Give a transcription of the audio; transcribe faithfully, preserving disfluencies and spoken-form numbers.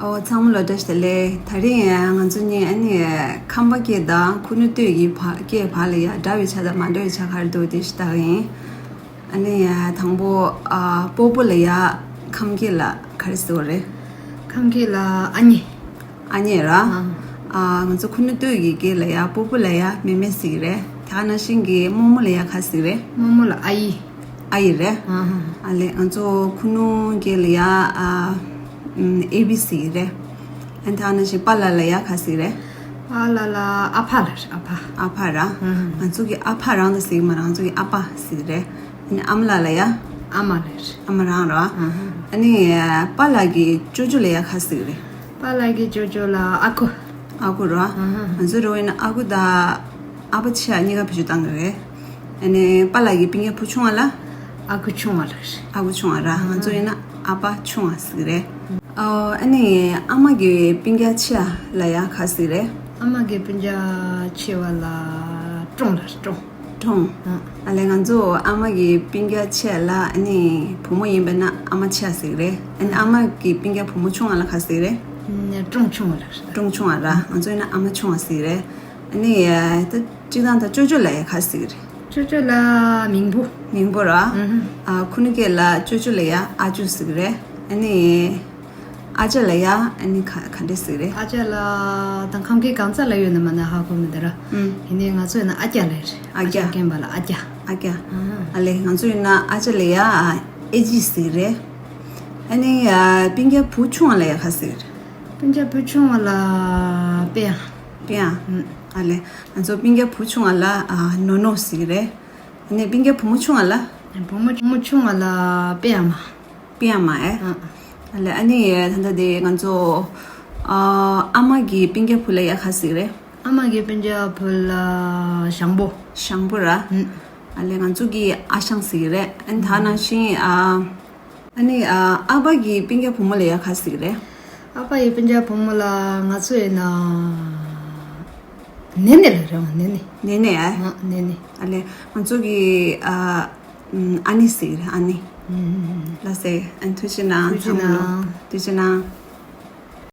ཨོ། ཚང་མ་ལ་བཀྲ་ཤིས་བདེ་ལེགས། དེ་རིང་ང་ཚོ་གཉིས་ཨ་ནི་ཁམས་པ་སྐད་དང་ཁུ་ནུ་སྟོད་ཀྱི་བ་སྐད་བར་ལ་ཡ་འདྲ་བའི་ཆ་དང་མ་འདྲ་བའི་ཆ་ག་རེ་འདུག་དེ་ཞུ་ད་གི་ཡིན། ཨ་ནི་དང་པོ་ཨ་སྤོ་བོ་ལ་ཡ་ཁམས་སྐད་ལ་ག་རེ་ཟེར་བ་རེད། ཁམས་སྐད་ལ་ཨ་མྱེས། ཨ་མྱེས་ར། ཨ། ཨ་ང་ཚོ་ཁུ་ནུ་སྟོད་ཀྱི་སྐད་ལ་ཡ་སྤོ་བོ་ལ་ཡ་མེ་མེ་ཟེར་གི་རེད། དེ་ག་ནང་བཞིན་གྱི་རྨོ་མོ་ལ་ཡ་ག་ཟེར་གི་རེད། རྨོ་མོ་ལ་ཨ་ཡེ། ཨ་ཡེ་རེད། ཨ་ཧ། ཨ་ལས་ང་ཚོ་ཁུ་ནུ་སྐད་ལ་ཡ་ཨ་ཨེ་བི་ཟེར་གི་རེད། ཨ་ནི་དེ་ག་ནང་བཞིན་པཱ་ལགས་ལ་ཡ་ག་ཟེར་གི་རེད། པཱ་ལགས་ལ་ཨ་ཕ་ལབ་རེད། ཨ་ཕ། ཨ་ཕ་ར། ཨ་ཧ། ང་ཚོ་གི་ཨ་ཕ་རང་དང་ཟེར་གི་མ་རེད། ང་ཚོ་གི་ཨ་ཕ་ཟེར་གི་རེད། ཨ་ནི་ཨ་མ་ལགས་ལ་ཡ། ཨ་མ་ལབ་རེད། ཨ་མ་རང་ར། ཨ་ཧ། ཨ་ནི་པཱ་ལགས་ཀྱི་ཅོ་ཅོ་ལ་ཡ་ག་ཟེར་གི་རེད། པཱ་ལགས་ཀྱི་ཅོ་ཅོ་ལ་ཨ་ཁུ། ཨ་ཁུ་ར། ཨ་ཧ། ང་ཚོ་རེད་བ་ཡིན་ན་ཨ་ཁུ་དང་ཨ་ཕ་ཆེ་བ་གཉིས་ཀ་བེད་སྤྱོད་བཏང་གི་རེད། ཨ་ནི་པཱ་ལགས་ཀྱི་སྤུན་ཀྱག་བུ་ཆུང་བ་ལ། ཨ་ཁུ་ཆུང་བ་ལབ་རེད། ཨ་ཁུ་ཆུང་བ་ར། ང་ཚོ་ཡིན་ན་ཨ་ཕ་ཆུང་བ་ཟེར་གི་རེད། ཨ་ནི་ཨ་མ་གི་སྤུན་ཀྱག་ཆེ་བ་ལ་ཡ་ག་ཟེར་གི་རེད། ཨ་མ་གི་སྤུན་ཀྱག་ཆེ་བ་ལ་ཀྲུང་ལབ་རེད། ཀྲུང་། ཀྲུང་། ཨ་ལས་ང་ཚོ་ཨ་མ་གི་སྤུན་ཀྱག་ཆེ་བ་ལ་ཨ་ནི་བུ་མོ་ཡིན་པ་ན་ཨ་མ་ཆེ་བ་ཟེར་གི་རེད། ཨ་ནི་ཨ་མ་གི་སྤུན་ཀྱག་བུ་མོ་ཆུང་བ་ལ་ག་ཟེར་གི་རེད། ཀྲུང་ཆུང་བ་ལབ་རེད། ཀྲུང་ཆུང་བ་ར། ང་ཚོ་ཡིན་ན་ཨ་མ་ཆུང་བ་ཟེར་གི་རེད། ཨ་ནི་ད་སྤྱིར་བཏང་ད་ཅོ་ཅོ་ལ་ཡ་ག་ཟེར་གི་རེད། ཅོ་ཅོ་ལ་མིང་པོ། མིང་པོ་ར། ཨ་ཁུ་ནུ་སྐད་ལ་ཅོ་ཅོ་ལ་ཡ་ཨ་ཅོ་ཟེར་གི་རེད། ཨ་ནི་ཨ་ཅག་ལ་ཡ་ཨ་ནི་ག་ག་འདྲས་ཟེར་གི་རེད། ཨ་ཅག་ལ་དང་ཁམས་སྐད་གང་ས་ལ་ཡོད་ན་མ་ན་ཧ་གོ་མི་འདུག་ར། ཨུམ། ཡིན་ནའི་ང་ཚོ་ཡིན་ན་ཨ་ཀྱ་ལབ་རེད། ཨ་ཀྱ། ཨ་ཅག་རྒན་པ་ལ་ཨ་ཀྱ། ཨ་ཀྱ། ཨ་ལས་ང་ཚོ་ཡིན་ན་ཨ་ཅག་ལ་ཡ་ཨེ་ཅི་ཟེར་གི་རེད། ཨ་ནི་སྤུན་ཀྱག་བུ་ཆུང་བ་ལ་ཡ་ག་ཟེར་གི་རེད། སྤུན་ཀྱག་བུ་ཆུང་བ་ལ་པེ་ཡ། པེ་ཡ། ཨ་ལས་ང་ཚོ་སྤུན་ཀྱག་བུ་ཆུང་བ་ལ་ནོ་ནོ་ཟེར་གི་རེད། ཨ་ནི་སྤུན་ཀྱག་བུ་མོ་ཆུང་བ་ལ། བུ་མོ་བུ་མོ་ཆུང་བ་ལ་པེ་ཡ་མ། པེ་ཡ་མ་ཨེ། ཨ་ལས་ཨ་ནི་ད་ལྟ་དེ་ང་ཚོ་ཨ་མ་གི་སྤུན་ཀྱག་བུ་ལ་ཡ་ག་ཟེར་གི་རེད། ཨ་མ་གི་སྤུན་ཀྱག་བུ་ལ་ཞང་པོ། ཞང་པོ་ར། ཨ་ལས་ང་ཚོ་གི་ཨ་ཞང་ཟེར་གི་རེད། ཨ་ནི་དེ་ག་ནང་བཞིན་ཨ། ཨ་ནི་ཨ་ཨ་ཕ་གི་སྤུན་ཀྱག་བུ་མོ་ལ་ཡ་ག་ཟེར་གི་རེད། ཨ་ཕ་ཡི་སྤུན་ཀྱག་བུ་མོ་ལ་ང་ཚོ་ཡིན་ན་ནེ་ནེ་ལབ་རེད་བ། ནེ་ནེ། ནེ་ནེ་ཨ། ཨ་ནེ་ནེ། ཨ་ལས་ང་ཚོ་གི་ཨ་ཨ་ནེ་ཟེར་གི་རེད། ཨ་ནེ། ཨུམ། ལགས་སེ། ཨ་ཐུགས་རྗེ་གནང་། ཐུགས་རྗེ་ཚང་མ་ལ། གནང་། ཐུགས་རྗེ་གནང་།